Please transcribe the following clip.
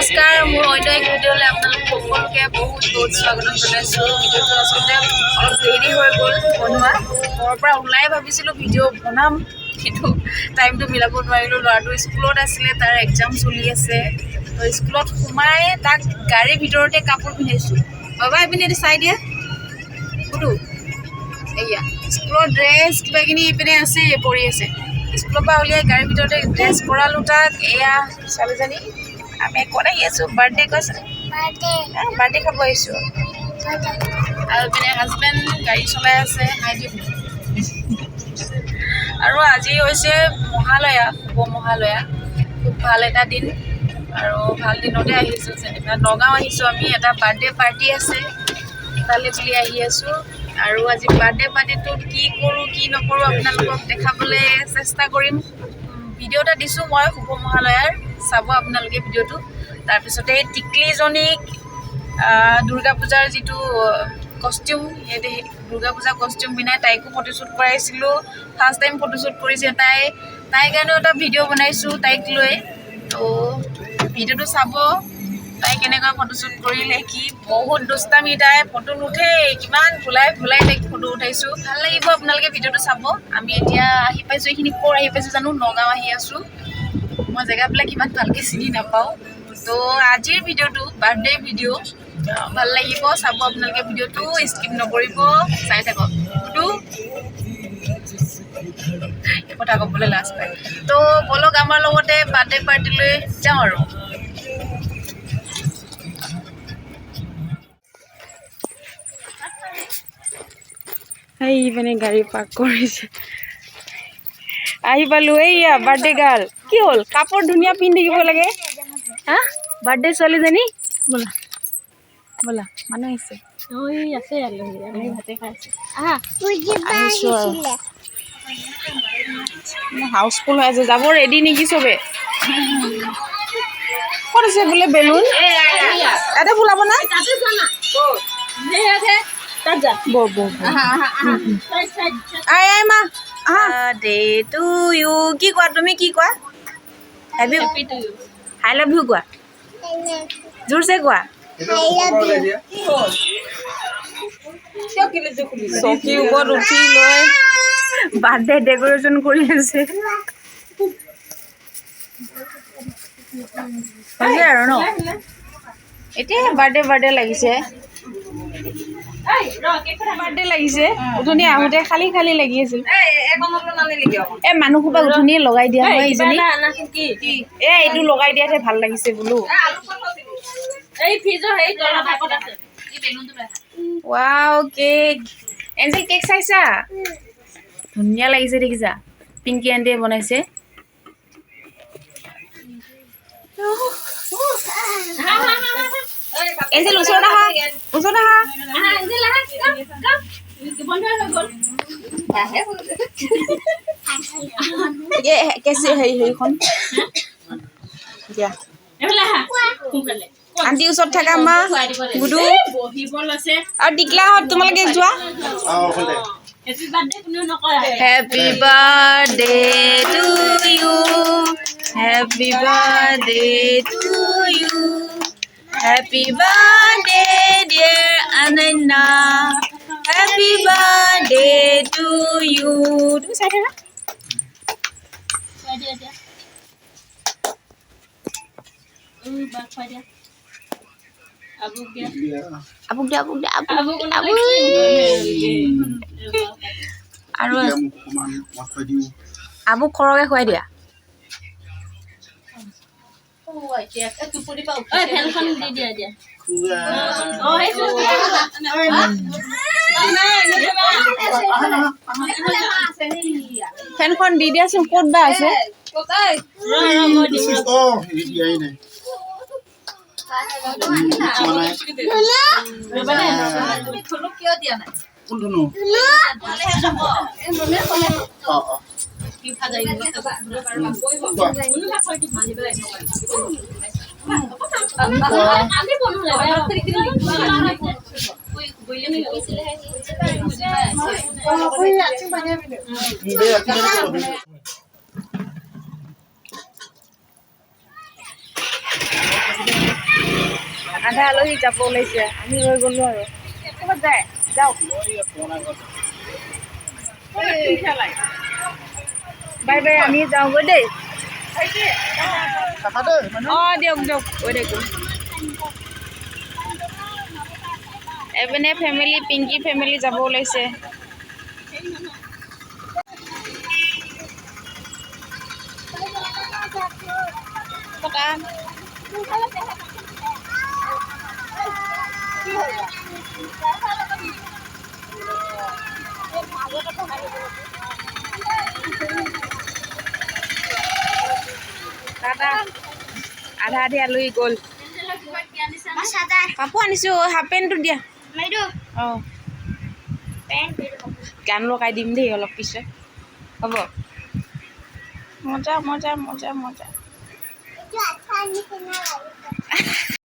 নমস্কাৰ, মোৰ অন্য এক ভিডিঅ'লৈ আপোনালোক সকলোকে বহুত বহুত স্বাগতম জনাইছোঁ। ভিডিঅ'টো আচলতে অলপ দেৰি হৈ গ'ল বনোৱা। ঘৰৰ পৰা ওলাই ভাবিছিলোঁ ভিডিঅ' বনাম, কিন্তু টাইমটো মিলাব নোৱাৰিলোঁ। ল'ৰাটো স্কুলত আছিলে, তাৰ এক্সাম চলি আছে। তো স্কুলত সোমাই তাক গাড়ীৰ ভিতৰতে কাপোৰ পিন্ধাইছোঁ। বাবা, এইপিনে এইটো চাই দিয়া। সুধো, এয়া স্কুলৰ ড্ৰেছ কিবা কিনি এইপিনে আছে, পৰি আছে। স্কুলৰ পৰা উলিয়াই গাড়ীৰ ভিতৰতে ড্ৰেছ কৰালোঁ তাক। এয়া ছোৱালীজনী, আমি ক'ত আহি আছোঁ? বাৰ্থডে কৈছে, বাৰ্থডে খাব আহিছোঁ। আৰু এইপিনে হাজবেণ্ড গাড়ী চলাই আছে, হাই দিম। আৰু আজি হৈছে মহালয়া, শুভ মহালয়া। খুব ভাল এটা দিন আৰু ভাল দিনতে আহিছোঁ যেনিবা। নগাঁও আহিছোঁ আমি, এটা বাৰ্থডে পাৰ্টি আছে তালৈ বুলি আহি আছোঁ। আৰু আজি বাৰ্থডে পাৰ্টিটোত কি কৰোঁ কি নকৰোঁ আপোনালোকক দেখাবলৈ চেষ্টা কৰিম। ভিডিঅ' এটা দিছোঁ মই শুভ মহালয়াৰ, চাব আপোনালোকে ভিডিঅ'টো। তাৰপিছতে এই টিকলিজনীক দুৰ্গা পূজাৰ যিটো কষ্টিউম, সেই দুৰ্গা পূজা কষ্টিউম পিন্ধাই তাইকো ফটোশ্বুট কৰাইছিলোঁ। ফাৰ্ষ্ট টাইম ফটোশ্বুট কৰিছে তাই, তাইৰ কাৰণেও এটা ভিডিঅ' বনাইছোঁ তাইক লৈ। তো ভিডিঅ'টো চাব, তাই কেনেকুৱা ফটোশ্বুট কৰিলে। কি বহুত দুষ্টামি, তাই ফটো নুঠেই, কিমান ভুলাই ভুলাই তাইক ফটো উঠাইছোঁ। ভাল লাগিব, আপোনালোকে ভিডিঅ'টো চাব। আমি এতিয়া আহি পাইছোঁ, এইখিনি ক'ৰ আহি পাইছোঁ জানো? নগাঁও আহি আছোঁ। মই জেগাবিলাক ইমান ভালকৈ চিনি নাপাওঁ। তো আজিৰ ভিডিঅ'টো বাৰ্থডে ভিডিঅ', ভাল লাগিব, চাব আপোনালোকে ভিডিঅ'টো, স্কিপ নকৰিব, চাই থাকক। তো কথা ক'বলৈ লাজ পায়। তো ব'লক, আমাৰ লগতে বাৰ্থডে পাৰ্টিলৈ যাওঁ। আৰু সেই মানে গাড়ী পাৰ্ক কৰিছে, আহি পালো। এইয়া বাৰ্থডে গাৰ্ল। কি হ'ল, কাপোৰ ধুনীয়া পিন্ধি থাকিব লাগে। হা, বাৰ্থডে ছোৱালীজনী, ব'লা ব'লা, মানুহ আহিছে। আছে, আমি ভাতে খাই আছো। আহিছোঁ আৰু হাউচফুল হৈ আছে, যাব ৰেডি নেকি চবে? ক'ত আছে বোলে বেলুন? ইয়াতে ফুলাব না? বৌ বৌ, আই আই মা, আহা। ডে টু ইউ, কি কোৱা তুমি? কি কোৱা? হেপী, I love you কোৱা, জোৰছে কোৱা। চকীৰ ওপৰত উঠি লৈ বাৰ্থডে ডেক'ৰেশ্যন কৰি আছে। হৈছে আৰু ন, এতিয়া বাৰ্থডে বাৰ্থডে লাগিছে, বাৰ্থডে লাগিছে। উঠনি আহোঁতে খালী খালী লাগি আছিল। এই মানুহ সোপা উঠনিয়ে লগাই দিয়া হয় ইজনী। এ এইটো লগাই দিয়াতহে ভাল লাগিছে বোলো। Wow, cake! এঞ্জেল, কেক চাইছা? ধুনীয়া লাগিছে দেখিছা? পিংকি আণ্টিয়ে বনাইছে। এঞ্জেল, ওচৰত আহা, ওচৰত আহা। হেৰি হেৰিখন দিয়া। আণ্টি ওচৰত থাকা। মা, গুডু আৰু টিকলাহঁত, তোমালোকে যোৱা। Happy birthday to you, happy birthday to you, happy birthday dear Ananya, happy birthday to you. তুমি চাই থাকা। আবুক দিয়া, আবুক দিয়া, আবুক আবুক। আৰু আবুক সৰহকে খুৱাই দিয়া। ফেনখন দি দিয়াচোন, ক'ত বা আছে? আধা আলহী যাব ওলাইছে, আমি ৰৈ গ'লো। আৰু ক'ৰবাত যায়, যাওক। বাই বাই, আমি যাওঁগৈ দেই। অঁ, দিয়ক দিয়ক, গৈ থাকোঁ। এইপিনে ফেমিলি, পিংকি ফেমিলি যাব ওলাইছে। কটা। টাটা। আধা আধি আলহী গ'ল। কাপোৰ আনিছোঁ, হাফ পেণ্টটো দিয়া। অঁ, গান লগাই দিম দেই অলপ পিছত, হ'ব। মজা মজা মজা মজা।